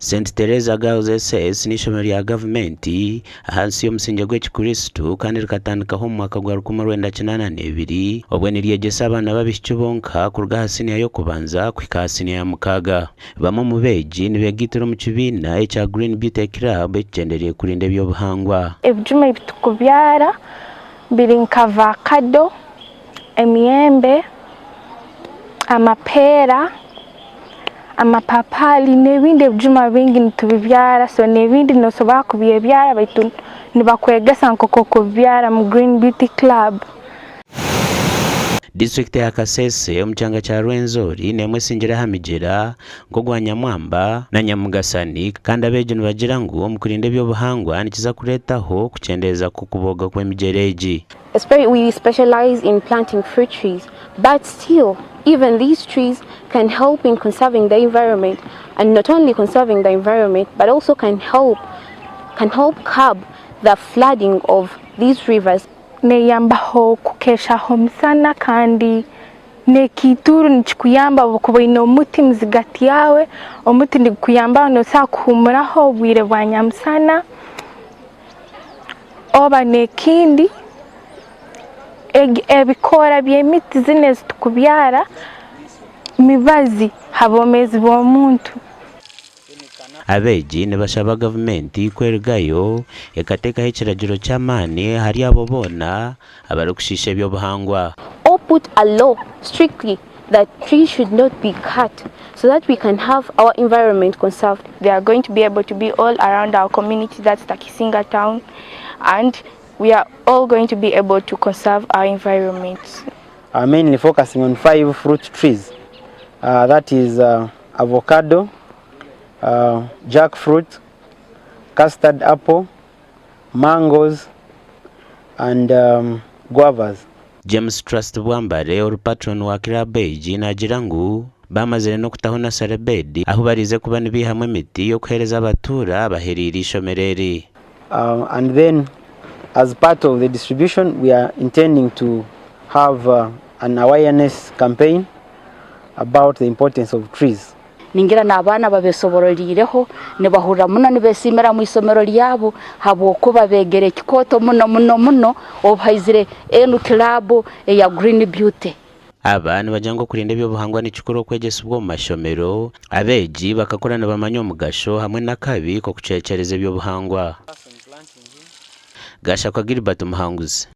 St Teresa Girls SS n'eishomero rya gavumenti ahansi y'omusingye gw'ekikristo kandi rikatandikaho omu mwaka gwa 1982 obwo niryegyesa abaana b'abaishiki bonka kuruga aha siniya y'okubanza kuhika aha siniya ya mukaaga. Bamwe omu beegi nibegaitira omu kibiina ekya Green Beauty Club ekigyendereire kurinda eby'obuhangwa. Ebijuma ebi turikubyara biri nka vaakado, emiyembe, amapeera, amapapaari n'ebindi ebijuma bingi nitubibyara so n'ebindi noosobora kubyebyara baitu nibakwegesa nk'oku orikubibyara omu Green Beauty Club. Disiturikiti ya Kasese omu kyanga kya Rwenzori n'emwe esingire aha migyera nk'ogwa Nyamwamba na Nyamugasani kandi abeegi nibagira ngu omu kurinda eby'obuhangwa nikiza kureetaho okukyendeeza kw'okubooga kw'emigyera egi. We specialize in planting fruit trees but still even these trees can help in conserving the environment and not only conserving the environment but also can help can help curb the flooding of these rivers. Neyambaho kukeshaho omusana kandi n'ekiituuru nikikuyamba obu okuba oine omuti muzigati yaawe, omuti nigukuyambaho noosobola kuhuumuraho obwire bwa nyamusana oba n'ekindi ebikoora by'emiti zinu ezi tukubyara mibazi ha bwomeezi bw'omuntu. Abeegi nibashaba gavumenti kwerugayo ekateekaho ekiragiro ky'amaani ahari abo boona abarikushiisha eby'obuhangwa. Or put a law strictly that trees should not be cut so that we can have our environment conserved. They are going to be able to be all around our community that's Takisinga town and we are all going to be able to conserve our environment. Uh, mainly focusing on five fruit trees. Uh, that is uh, avocado, uh, jackfruit, custard apple, mangoes and um, guavas. James Trust Bwambare ori patron wa kiraabu egi naagira ngu bamazire n'okutaho nursery bed ahu barize kuba nibaihamu emiti y'okuheereza abatuura abahereire eishomero eri. Uh, and then as part of the distribution we are intending to have uh, an awareness campaign about the importance of trees. Ningira n'abaana babesoboroliireho nibahurra muno nibesiimira mu isomero lyabo habwokuba beegere ekikooto muno muno muno obu haizire enu kilaabu eya Green Beauty. Aba nibagira ngu okurinda eby'obuhangwa ni kikuru okwegyesibwa omu mashomero, abeegi bakakura nibamanya omugasho hamwe n'akabi k'okucwekyereza eby'obuhangwa. Gashakwa Gilbert Muhanguzi.